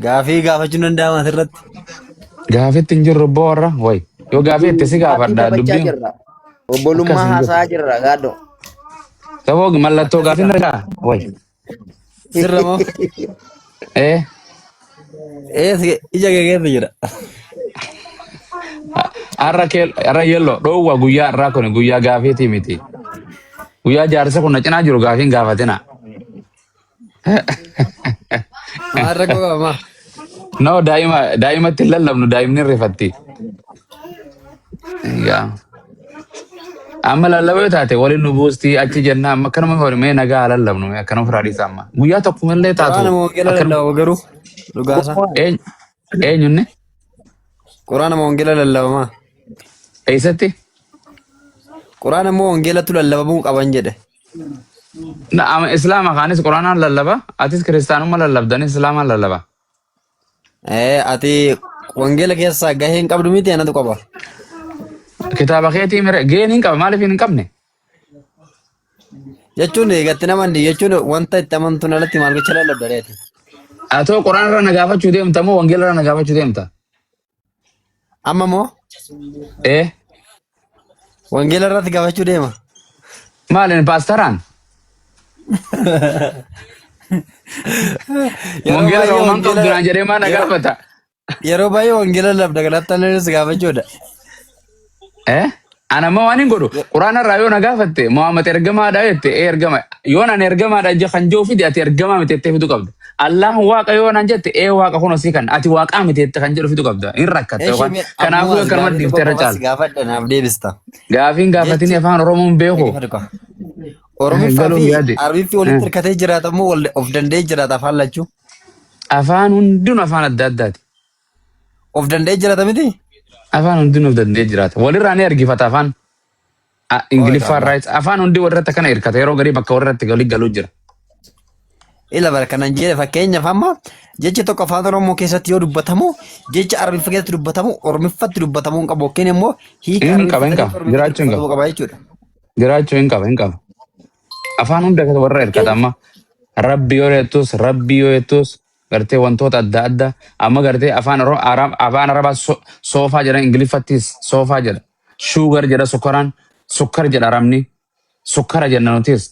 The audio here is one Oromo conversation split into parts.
Gaafii gaafachuun danda'ama asirratti. Gaafitti hin jirru obboo warra wayi. Yoo gaafii itti si Gaaffii gaafadha taphachaa dubbiin jirra. Obbolummaa akkas hin jiru. haasa'aa jirra gaaddoo. Saboo mallattoo Akkasi gaafii kaa. irra wayi. Sirra moo? Eh Ee ija kee keessa jira. har'a kee har'a yelloo dhoowwa guyyaa har'aa kun guyyaa gaafiitii miti. Guyyaa jaarsa kun na cinaa jiru gaafiin gaafatina. Maal rakkoo qaba maa? No daa'ima daa'imatti hin lallabnu daa'imni hin rifatti. Yaa. Amma lallaboo yoo taate waliin nu buustii achi jenna amma akkanuma horii mee nagaa haa lallabnu mee akkanuma firaa dhiisa amma. Guyyaa tokko illee taatu Quraana wangeela akkanuma lallabama garuu dhugaasa. eenyunne Quraana wangeela lallabamaa. eessatti? Quraana immoo wangeelatu lallabamuu qaban jedhe. Na ama islaama kaanis quraanaan lallaba atis kiristaanummaa lallabdanis islaamaan lallaba. Ee ati wangeela keessaa gahee hin qabdu miti anatu qaba. Kitaaba keetii mire gaheen hin qaba maaliif hin qabne? Jechuun eegatti nama jechuun wanta itti amantuun alatti maal gocha lallabda reeti. Atoo quraana irra na gaafachuu deemta moo wangeela irra na gaafachuu deemta? Amma moo Ee wangeela irratti gaafachuu deema. maaliin paastaraan? Yeroo Wangeela baay'ee roomaan qabdu wangeela naan jedhee maa na yeroo gaafata? yeroo baay'ee wangeela lallabda kanatti illee gaafachuudha. Eh? Ana amma waan hin godhu. Quraana irraa yoo na gaafatte Muhammad ergamaadha jette ee ergama. Yoo naan ergamaadha je kan jiru fide ati ergamaa miti jettee fidu qabda. Allah waaqa yoo naan jette ee waaqa kun osii kan ati waaqaa miti jette kan jedhu fidu qabda. Hin rakkatta Eshi yookaan mee kanaafuu ammoo as akkanuma gaafii dhiiftee tokko irra qofa si caala. gaafadha naaf deebista. Gaafiin gaafatini Jechi afaan Oromoo hin beeku. dhaggeeffadhu qaba. Oromiffaa Galuuf fi yaade. Arabiffi walitti hirkatee jiraata moo wal of danda'ee jiraata afaan lachuu? Afaan hundinuu afaan adda addaati. Of danda'ee jiraata miti? Afaan hundinuu of danda'ee jiraata. Walirraa ni argifata afaan. Ooyi Ingiliffaan kaaba. raayits afaan hundi walirratti akkana hirkata yeroo garii bakka walirratti galii galuu jira. Ila bara kanan jedhe fakkeenyaaf amma jechi tokko afaan Oromoo keessatti yoo dubbatamu jecha Arabiffa keessatti dubbatamu Oromiffatti dubbatamuu hin qabu yookiin immoo hiika Hin qaba Arabiffa hin sanitti qaba Oromiffatti jiraachuu hin dubbatamuu qaba qaba jechuudha. jiraachuu hin qaba hin qaba. Afaan hunda keessa warra hirkata Fakkeenya amma rabbi yoo jettus rabbi yoo jettus gartee wantoota adda addaa amma gartee afaan Oro- Arab- afaan arabaa soofaa jedhan ingiliffattis soofaa jedha shuugar jedha sukkaraan sukkar jedha arabni sukkara jenna nutis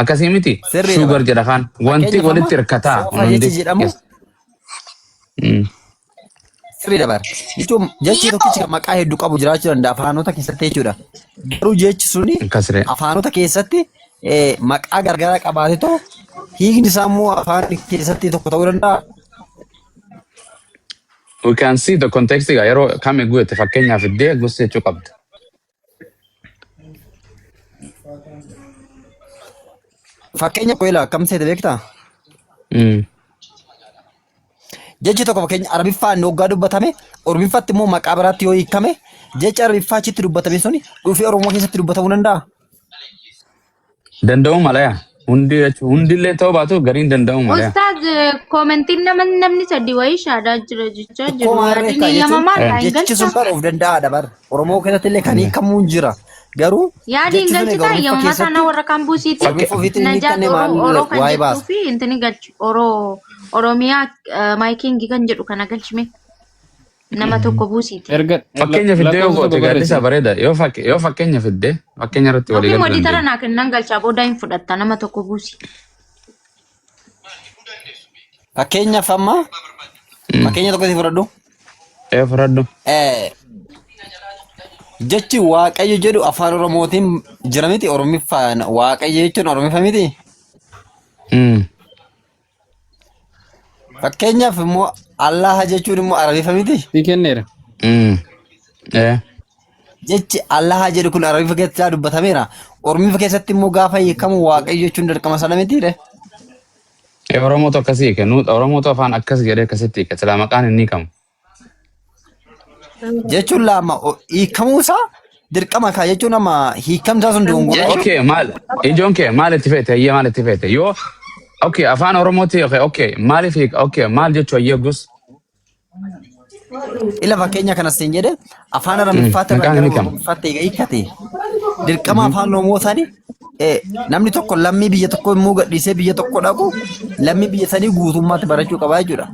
akkasii miti sirriidha shuugar bara. jedha kaan wanti Fakkeenyaaf amma walitti hirkataa soofaa hundi jechi jedhamu yes. Mm. Sirriidha bara. Jechuun jechi tokkichi kan maqaa hedduu qabu jiraachuu danda'a afaanota keessatti jechuudha. Garuu jechi suni Akkasiree. afaanota keessatti maqaa garagaraa qabaatetoo hiikni isaa immoo afaan keessatti tokko ta'uu danda'a. We can see the context egaa yeroo kam eeguu jette fakkeenyaaf iddee gosa jechuu qabda. Fakkeenya koo ilaa akkam seete beektaa? Jechi tokko fakkeenya Arabiffaan hoggaa dubbatame, Oromiffatti immoo maqaa biraatti yoo hiikame, jechi Arabiffaa achitti dubbatame suni dhufee Oromoo keessatti dubbatamuu danda'a. Danda'uu mala yaa. Hundi jechuun hundillee ta'uu baatu gariin danda'uu mala yaa. Ustaaz koomentiin nama namni sadi wayii shaadaa jira jechaa Ikkoo jiru. maarree Yaadni kaa jechuun eeyyamamaa dha hin jechi sun galchaa. bara of danda'aadha bara. Oromoo keessatti illee kan hiikamuu hin jira. Garuu Yaadi hin jechi sun egaa galchitaa Oromiffa eeyyamamaa keessatti taana warra kaan buusiiti. Fakke Oromiffa ofiitiin hin Najaat hiikkanne Oroo maal Oroo kan waa'ee jettuu baasa. fi intini galchi Oroo Oromiyaa maayikiingi kan jedhu kana galchime nama tokko buusiiti. Erga Fakkeenya fiddee yoo lakkoofsa goote tokko gaaddisa barreessi. bareeda. Yoo yoo fakkeenya fiddee fakkeenya irratti walii Yookiin galuu moditara dandeenya. naa kennan galchaa booda hin fudhatta nama tokko buusi. Fakkeenyaaf amma fakkeenya tokko si fudhadhu. Ee fudhadhu. Jechi Waaqayyo jedhu afaan Oromootiin jira miti Oromiffaan Waaqayyo jechuun Oromiffa miti. Fakkeenyaaf immoo Allaha jechuun immoo Arabifa miti. Si kenneera. Ee. Jechi Allaha jedhu kun Arabifa keessatti dubbatameera. Oromifa keessatti immoo gaafa hiikamu Waaqayyo jechuun dirqama sana miti re. Ee Oromootu akkasii hiike. Nu Oromootu afaan akkas jedhee akkasitti hiike. Silaa maqaan hin hiikamu. Jechuun lama hiikamuu isaa dirqama kaa jechuun amma hiikamsaa sun dogongora jechuudha. Okay, maal ijoon kee maal itti feete hayyee maal itti feete yoo okay afaan Oromootti okay okay maaliif hiika okay maal jechuu hayyee gus Ila fakkeenya kanas siin jedhe afaan Arabiffaatti irraa maqaan gara hiikamu. Oromiffaatti eega hiikkate dirqama afaan Oromoo sani Namni tokko lammii biyya tokko immoo gadhiisee biyya tokko dhaqu lammii biyya sanii guutummaatti barachuu qaba jechuudha.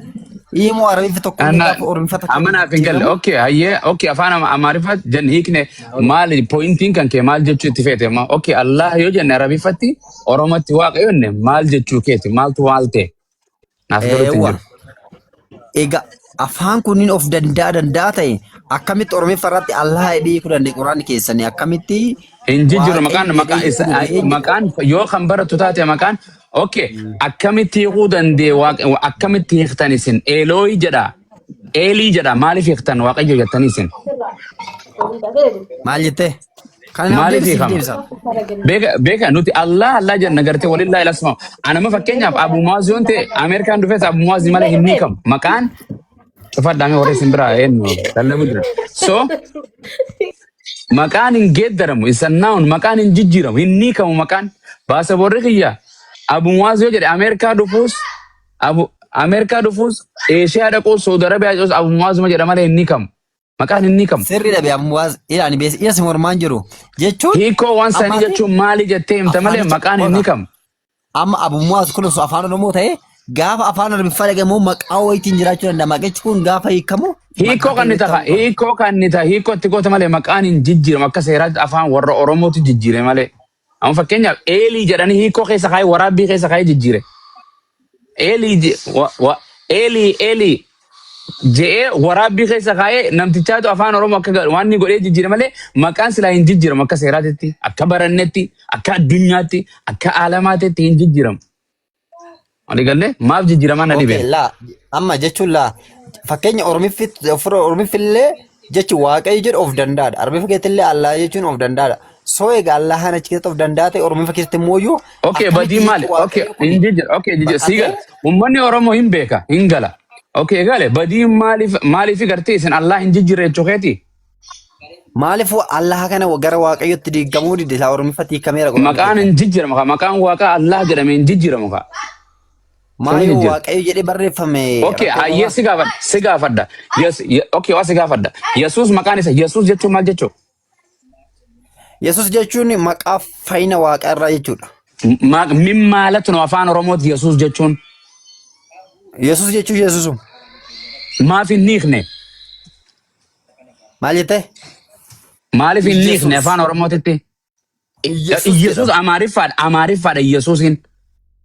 Immoo Arabiffi tokko illee Ana gaafa Oromiffa takka amma naaf hin galle. jijjiiramu Okay, hayyee okay afaan Amaariffaa jenne hiikne maali pointiin kan kee maal jechuu itti feete amma? Okay, Allah yoo jenne Arabiffatti Oromatti Waaqa yoo jenne maal jechuu keeti? Maaltu maal ta'e? Naaf galuutti hin Eewwa. jiru. Egaa afaan kunniin of danda'a danda'a ta'e akkamitti Oromiffa irratti Allah jedhee hiikuu danda'e Quraanni keessanii akkamitti Hin jijjiiru maqaan Waaqayyo maqaa jedhee isa hiikuu danda'e jechuudha. maqaan yoo kan baratu taate maqaan okay akkamitti hiikuu danda'e akkamitti hiiktan isin Eelooyi jedha Eelii jedha maaliif hiiktan Waaqayyo jettanii isin Maal jettee? Kana naaf maaliif deebisi hiikama? deebisa. Beeka beeka nuti Allah Allah jenna gartee walillaahi lasma anama fakkeenyaaf Abu Muaz yoon ta'e Ameerikaan dhufes Abu Muaz malee hin hiikamu maqaan cufadhaame warri isin biraa eenyu lallabu jira so maqaan hin geeddaramu isa noun maqaan hin jijjiiramu hin hiikamu maqaan baasaboorri kiyya Abu Muaz yoo jedhe Ameerikaa dhufuus Abu Ameerikaa dhufuus Eeshiyaa dhaquus Saudi Arabiyaa dhaquus Abu Muazuma jedha malee hin hiikamu maqaan hin hiikamu. Sirri dhabe ammoo ilaani bees ila si mormaan jiru jechuun Hiikoo waan sanii ammaati jechuun maali jettee himta malee afaanicha maqaan hin qofa. hiikamu. Amma Abu Muaz kun osoo afaan Oromoo ta'e gaafa afaan Arabiffaa dhaqe immoo maqaa wayiitiin jiraachuu danda'a. Maqichi kun gaafa hiikamu Hiikoo maqaa kan ni keenya ta'a ta'uu qaba. hiikoo kan ni ta'a hiikoo itti goota malee maqaan hin jijjiiramu akka seeraatti afaan warra Oromootu jijjiire malee. Amma fakkeenyaaf eelii jedhanii hiikoo keessa kaayee waraabbii keessa kaayee jijjiire. Eelii eelii eelii je'ee waraabbii keessa kaayee namtichaatu afaan Oromoo akka waan inni godhee jijjiire malee maqaan silaa hin jijjiiramu akka seeraatitti akka barannetti akka addunyaatti akka aalamaatitti hin jijjiiramu. Walii galee maaf jijjiiramaa na Okay, dhibeen. laa amma jechuun laa fakkeenya Oromiffi Oromiffillee jechi Waaqayyo jedhu of danda'aadha. Arabiffa keessatti Allah jechuun of danda'aadha. So egaa Allahan achi keessatti of danda'a ta'e Oromiffa keessatti immoo iyyuu Okay, akkamitti badii jechi maali? Okay, Waaqayyo kun hin jijjiira. Okay, jijjiira. Sii baqatee gala. Uummanni Oromoo hin beeka, hin gala. Okay, gale. Badii maaliif maaliif gartee isin Allah hin jijjiirre jechuu keeti? Maaliif Allah kana gara Waaqayyotti diigamuu dide laa Oromiffatti hiikameera Quraana Maqaan keessatti. hin jijjiiramu kaa. Maqaan waaqaa Allah jedhame hin jijjiiramu kaa. Sami Maayoo jijjiira. Waaqayyo jedhee barreeffame Okay, rakkoo hayyee qabaa? si gaafadha. Si gaafadha. Yes, okay, waa si gaafadha. Yesuus maqaan isa Yesuus jechuun maal jechuu? Yesuus jechuun maqaa fayyina Waaqa irraa jechuudha. Min maalatu nu afaan Oromooti Yesuus jechuun Yesuus jechuun Yesuusuma. maaf hin hiikne? Maal jettee? Maaliif hin hiikne Iyyasuus. afaan Oromootitti? Iyyasuus Iyyasuus jedhama. Amaariffaadha. Amaariffaadha Iyyasuusin.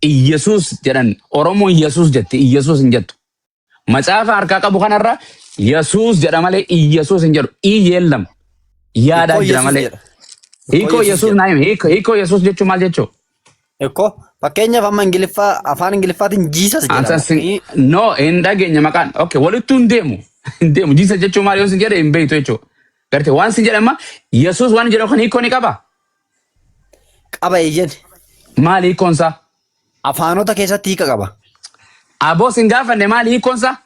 Iyyasuus jedhan Oromoon Yesuus jetti Iyyasuus hin jettu. Macaafa harkaa qabu kanarra Yesuus jedha malee Iyyasuus hin jedhu. Iyyeellam yaadaa Hiikoo jira Yesuus malee. jedha. Hiikoo Hiikoo Yesuus Yesuus jedha. naa himi. Hiikoo Yesuus jechuun maal jechuu? Hiikoo fakkeenyaaf amma Ingiliffaa afaan Ingiliffaatiin Jesus Ansan jedhama. sin no hin dhageenye maqaan. Okay walittuu hin deemu. Hin deemu. Jesus jechuun maal yoo sin jedhe hin beektu jechuudha. Garte waan sin jedhama Yesuus waan jedhamu kan hiikoo ni qaba. Qaba eeyyen. Maal hiikoon isaa? Afaanota keessatti hiika qaba. Aboo sin gaafanne maal hiikoon isaa?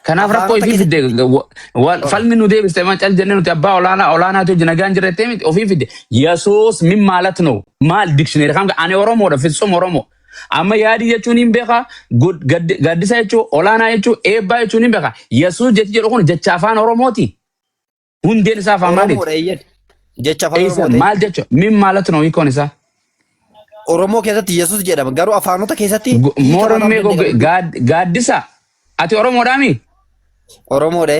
Kanaaf rakkoo Afaanota ifii keessatti fidde falmi nu deebiste ma cal jennee nuti abbaa olaanaa olaanaatu hojii nagaan jirrettee miti ofii fidde. Yesuus min maalat nu maal dikshineeri kan ani Oromoodha fitsum Oromoo. Amma yaadii jechuun hin beeka gaddisa jechuun olaanaa jechuun eebbaa jechuun hin beeka. Yesuus jechi jedhu kun jecha afaan Oromooti. Hundeen isaa afaan maaliiti? Oromoodha eeyyen. Jecha afaan Eessa Oromoo ta'e. maal jecha min maalat nu hiikoon isaa? Oromoo keessatti Yesuus jedhama. Garuu afaanota keessatti hiika mataa Mormee of danda'e qaba. gaaddisa ati Oromoodhaami? Oromoodha.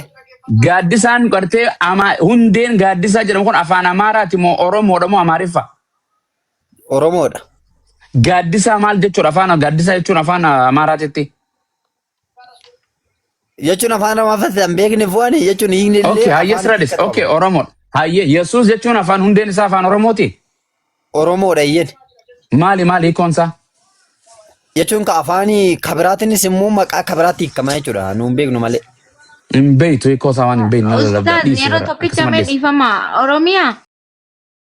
Gaaddisaan gartee hundeen gaaddisaa jedhamu kun afaan Amaaraati moo Oromoodha moo Amaariffa? Oromoodha. Gaaddisaa maal jechuudha afaan gaaddisaa jechuun afaan Amaaraatitti? Jechuun afaan Amaariffaatti kan beekne fu'ani jechuun hiikni illee Okay, hayyee afaan sirra dhis. hiika Okay, qaba. Oromoodha. Hayyee Yesuus jechuun afaan hundeen isaa afaan Oromooti? Oromoodha eeyyen. Maali maali hiikoon isaa? Jechuun ka afaanii kabiraatiinis immoo maqaa kabiraatti hiikama jechuudha. Nuun beeknu malee. Hin beektu hiikoo isaa waan hin beeknu lallabda Ustaaz dhiisi yeroo bara tokkicha akkasuma mee dhiisi. dhiifama Oromiyaa.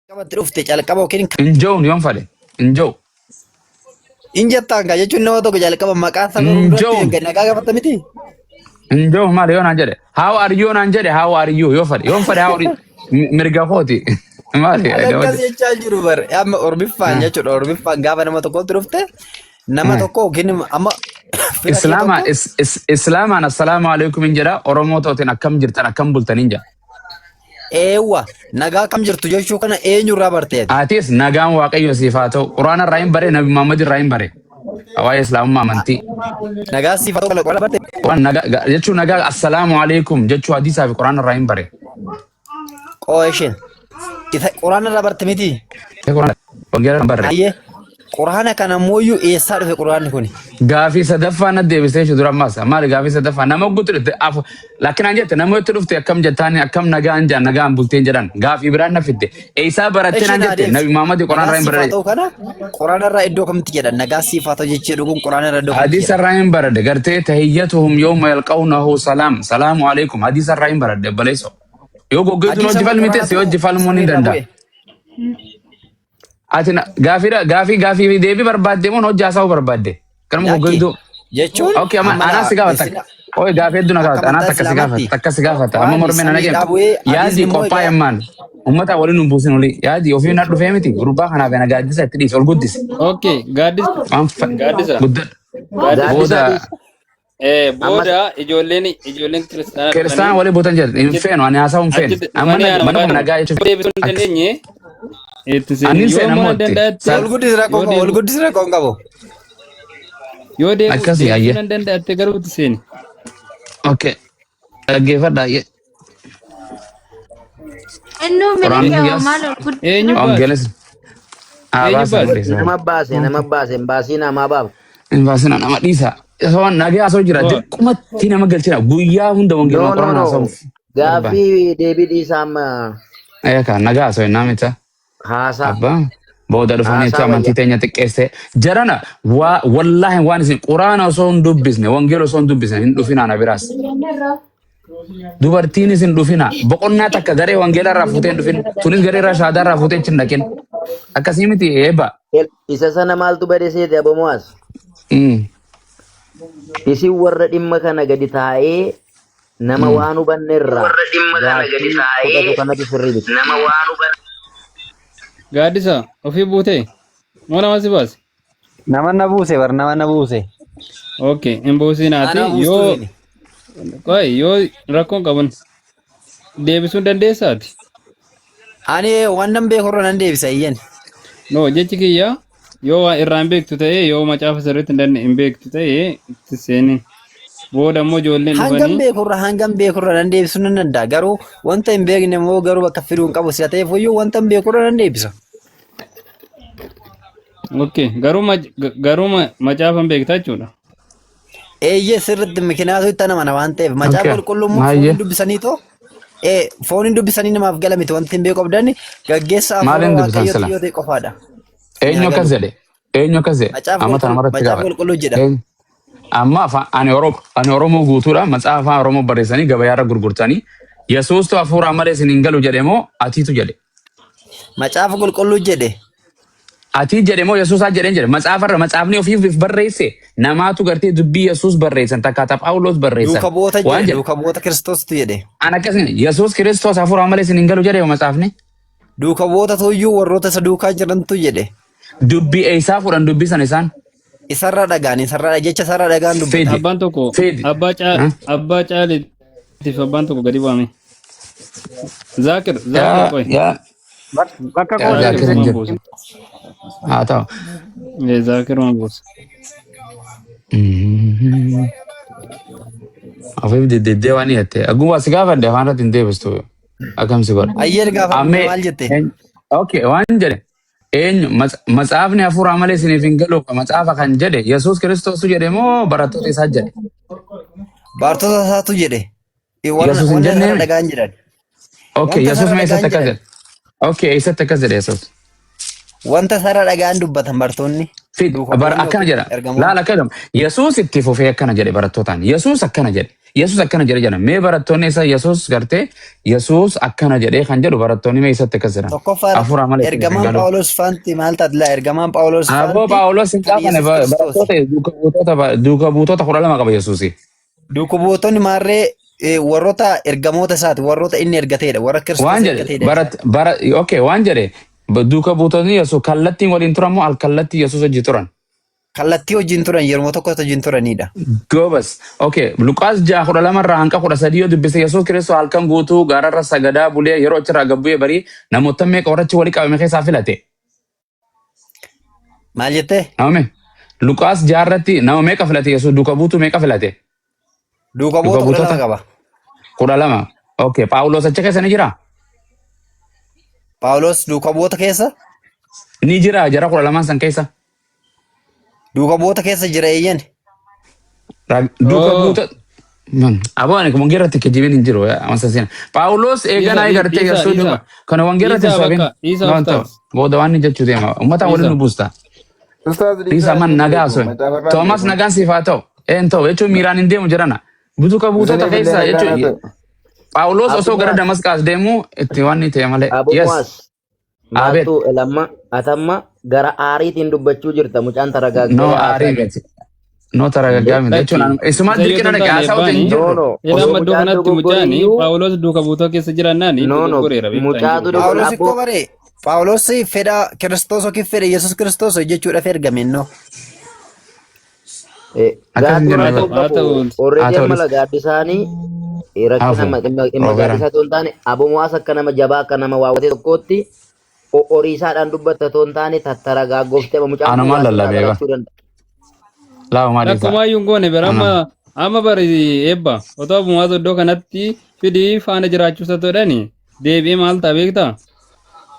Qabatti dhufte calqaba yookiin Hin jiru yoon fadhe hin jiru. hin jettaan kaa jechuun nama tokko jalqaba maqaa isaa Hin baruu jiru. duratti nagaa gaafatta miti. Hin jiru maali yoo naan jedhe how are you naan jedhe how are you yoo fadhe yoon fadhe how are you mirga kooti maali Ani akkas jechaa jiru bar amma Oromiffaan jechuudha Oromiffaan gaafa nama tokkotti dhufte nama tokko yookiin amma fira kee Islaamaan tokko islaamaan assalaamu alaikum hin jedha Oromoo tootiin akkam jirtan akkam bultan hin jedha. Eewwa nagaa kam jirtu jechuu kana eenyurraa barte ati? Atis nagaan Waaqayyo siif haa ta'u. Quraana irraa hin bare, Nabi Muhammad irraa hin bare. Waa'ee Islaamummaa amantii. Nagaa siif haa ta'u kana quraana barte? Waan nagaa jechuun nagaa assalaamu alaikum jechuu hadiisaa fi quraana irraa hin bare. Qoo isheen. Isa quraana irraa barte miti? Quraana wangeela hin barre. Ayyee quraana kana mooyyuu eessaa dhufe quraanni kuni? Gaafii sadaffaa na deebisee jechuudha dura ammas. Maali gaafii sadaffaa nama guutu dhufte afu lakkinaan jette nama itti dhufte akkam jettaani akkam nagaan jaan nagaan bulteen jedhan gaafii biraan na fidde. Eessaa barattee Isheen naan haa jette deebisi. Nabi Muhammad quraana Nagaa irraa hin siif haa barre. ta'u kana quraana irraa iddoo kamitti jedhan nagaa siif haa ta'u jechee dhuguun quraana irraa iddoo kamitti Hadiisa jedhan. irraa hin baradhe gartee tahiyyatuhum yawma yalqawnahu salaam salaamu alaikum hadiisa irraa hin baradhe obboleesso. Yoo goggoituun Hadiisa hojii moo falmite si quraanatu hojii falmuun hin samiirraa danda'a. bu'e? Ati gaafii gaafii gaafii fi deebii barbaadde moo hojii haasa'uu barbaadde? Kanuma Lakki goggoituu. jechuun Okay, amma amma anaa si gaafata. isin Oye gaafii hedduu na akka gaafata. Anaa amantaa takka si gaafata. islaamatti Takka si gaafata. Amma quraanni mormee na samiidhaa naqe. bu'ee Yaadi hadiisni immoo qophaa'e egaa ammaan. Uummata waliin hin buusin olii. Yaadi ofii na dhufee miti. Gurbaa kanaaf na gaaddisa itti dhiisi. Ol guddisi. Okay, gaaddisa. Waan Gaaddisa. guddadha. Gaaddisa. Gaaddisa Booda dhiisi. Eh, Amma booda ijoolleen ijoolleen kiristaanaa kiristaana dhufanii walii buutan jedhe. Hin achitti feenu. Ani haasa'uu hin feenu. achitti Amma dhufanii ana manuma maqaa nagaa jechuuf. deebisuu hin Akkas. dandeenye itti seeni. Ani hin Yoo seena immoo ammoo na itti. danda'atte Wal guddisi rakkoo yoo qabu wal deebu guddisi rakkoo hin qabu. yoo deebu Akkasii deebisuu ayyee. nan danda'atte garuu itti seeni. Okay. Dhaggeeffadha ayyee. Innuu Quraanni miliqee kiyyaas maal ol guddisa? Eenyu baase? wangeelas haa Eenyu baasan baase? godheessa. nama baase nama baase hin baasii namaa baaf. Hin baasina nama dhiisa. Osoo nagaa osoo jira Waa. dirqumatti nama galchina guyyaa hunda No wangeeluma no quraana no. haasa'uuf barbaada. Gaaffii deebii dhiisaa amma Eekaa nagaa osoo hin naamita. haasaa Abbaa booda dhufanii haasaa amantii wayya. teenya xiqqeesse. Jarana waa wallaahi waan isin quraana osoo hin dubbisne wangeela osoo hin dubbisne hin dhufinaa na biraas. Dubartiinis hin dhufina. Boqonnaa takka garee wangeela irraa fuutee hin dhufin. Tunis garee irraa shaadaa irraa fuutee hin dhaqin. Akkasii miti eebba. Isa sana maaltu bade seete abomo'as? Isin warra dhimma kana gadi taa'ee nama waan hubanne irraa gaaffii fudhatu kanatu sirrii miti. Gaaddisa ofii buutee moo nama si baase? Nama na buuse bar nama na buuse. Okay, hin buusinaati Ana buustuu yoo miti. qoy yoo rakkoon qaban deebisuu hin dandeessaati. Ani waan nan beeku irra nan deebisa iyyan. No, jechi kiyya yoo waa irraa hin beektu ta'e yoo macaafa sirriitti hin dandeenye hin beektu ta'e itti seenin. Booda immoo ijoolleen Hangam dhufanii beekurra hangam beekurra nan deebisuu nan danda'a garuu wanta hin beekne immoo garuu bakka fiduu hin qabu sila ta'eef iyyuu wanta hin beekurra nan deebisa. Okay, garuu garuu macaafa hin beekta jechuudha. Eeyyee sirriitti mikinaatu itti amana waan ta'eef macaafa qulqulluu immoo Maayyee. fooniin dubbisanii too fooniin dubbisanii namaaf gala miti wanti hin beeku qabdan gaggeessa hafuura Maaliin dubbisan waaqayyootti sila? yoo ta'e qofaadha. Eenyu Naa akkas galu. jedhe? Eenyu akkas jedhe? Macaafa Amma tana qulqulluu maratti macaafa gaafadha. qulqulluu jedha. Eenyu? Amma afaan ani Oromoo ani Oromoo guutuudha macaafa afaan Oromoo barreessanii gabayaarra gurgurtanii Yesuustu hafuuraan malee isin hin galu jedhe moo atiitu jedhe? Macaafa qulqulluu jedhe. Atii jedhe moo Yesuusaa jedheen jedhe macaafarra macaafni ofiif if barreesse namaatu gartee dubbii Yesuus barreessan takka ta Phaawulos barreessan Duuka bu'oota waan jedhe jedhe duuka bu'oota Kiristoostu jedhe. an akkasin Yesuus Kiristoos hafuuraan malee isin hin galu jedhe macaafni Duuka bu'oota tuyyuu warroota isa duukaa jirantu jedhe. dubbii eessaa fuudhan dubbii sana isaan Isarra dhagaan isarra jecha isarra dhagaan dubbatan. fidi Abbaan tokko fidi abbaa caa Huh? abbaa caaliitiif abbaan tokko gadi bu'ame. Zaakir Zaakir yaa qoy. yaa Bakka yaa koo Zaakir Zaakir hin waan jiru buusa. haa ta'u. Eh, Zaakir waan buusa. Ofiif deddeeddee waan jette. Akkuma si gaafadhe afaan irratti hin deebistu. Akkam si godha. Ayyeen gaafa Ammee maal jette? okay waan jedhe eenyu matsaafni hafuuraa malee isiniif hin galu matsaafa kan jedhe Yesuus Kiristoosu jedhe moo barattoota isaa jedhe? Baartota isaatu jedhe. Warra Yesuus hin warra isarra jenneemi? dhagaan jedhan. Okay Wanta Yesuus isarra mee eessatti dhagaan akkas jedhan. jedhe? Okay eessatti akkas jedhe Yesuus? Wanta isarra dhagaan dubbatan bartoonni. Fid Duuka bara bu'oonni akkana yookiin jedha. ergamoonni. Laala akkana jedhama. Yesuus itti fufee akkana jedhe barattootaan. Yesuus akkana jedhe. Yesuus akkana jedhe jedha. Mee barattoonni isa Yesuus gartee Yesuus akkana jedhee kan jedhu barattoonni mee isatti akkas jedhan. Tokkoffaa Hafuura malee isiniif hin ergamaan galu. Phaawulos faanti maal taate laa ergamaan Phaawulos Aboo faanti Phaawulos hin kan gaafane Yesuus Kiristoosi. barattoota duuka buutota duuka buutota 12 qaba Yesuusi. Duuka buutonni maarree warroota ergamoota isaati warroota inni ergateedha warra Kiristoos Waan jedhe ergateedha. barat bara okay waan jedhe duuka buutonni Yesuus kallattiin waliin turan moo al kallattii Yesuus hojii turan? Kallattii wajjin turan yeroo tokko wajjin turanidha. Goobas. Okay. Luqaas 6:12 irraa hanga 13 yoo dubbise, Yesuus Kiristoos halkan guutuu gaararra sagadaa bulee, yeroo achirraa gad bu'ee barii namoota meeqa warrachi walii qabame keessaa filate? Maal jettee? Nama meeqa? Luqaas 6 irratti nama meeqa filate Yesuus? Duuka buutuu meeqa filate? Duuka Duuka bu'oota 12 buutota qaba. 12. Okay. Phaawulos achi keessa ni jiraa? Phaawulos duuka bu'oota keessa? Ni jira jara 12n san keessa. Duuka bu'oota keessa jira, eeyyan. Duuka Oh. buuta. Aboo, ani wangeerratti kijibin hin jiru amasa sina. Phaawulos Dhiisa eeganaa gartee dhiisa Yesuus dhiisa duuka kana wangeerratti dhiisa hin sobin. bakka dhiisa Waan ta'u ustaaz. booda waan inni jechuu deema. Uummata waliin Dhiisa. nu buusta. Ustaaz, Dhiisa dhiisaa man hin nagaa beeku sun. macaafarraan Toomas, beeku. nagaan siif haa ta'u. Een ta'u jechuun miiraan hin deemu jedhana. Duuka buutota Isiniif illee keessa nagaan haa jechuun ta'u. Phaawulos Abu osoo gara Muwaas, Damasqaas deemu itti waan inni ta'e malee. Abu Yes. Muwaas, Abeet. maaltu lamma atamma gara aariitiin dubbachuu jirta, mucaan taragaaggee No, haasaa aarii jira. miti. No, taragaggaa miti. Lakki Jechuun isumaa isa yoo dirqina hin dhaqee taane haasa'uutu hin ebbaani No, jirru. no, Ila osoo amma iddoo mucaan kanatti dogoggore mucaani iyyuu Phaawulos duuka buutoo keessa jiraannaani no, no, dogoggoreera beektaa hin mucaatu jiru. dogoggore Phaawulos abboo. ikkoo bare Phaawulos fedha Kiristoos yookiin fedha Yesuus Kiristoos hojjechuudhaaf ergame innoo. Akkas hin Gaadduun jenne Haa rakkoo ta'u haa qabu ta'u. already Haa ta'u amma gaaddisaanii rakkina Hafu. dhimma Roobeeraan. gaaddisaa otoo hin taane, Abu Muwaas akka nama jabaa, akka nama waawwate tokkootti horiisaadhaan dubbatta otoo hin taane, tattaragaaggooftee mucaan kun Anumaan waa sirraa lallabee ba. barachuu danda'a. Laawa maaliif ta'a? Lakkumaa iyyuu hin goone bara Ana. amma amma bari eebba otoo Abu Muwaas iddoo kanatti fidii faana jiraachuusa godhani deebi'ee maal ta'a beektaa?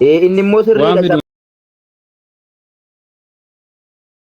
Inni immoo Waan sirriidha. fidu.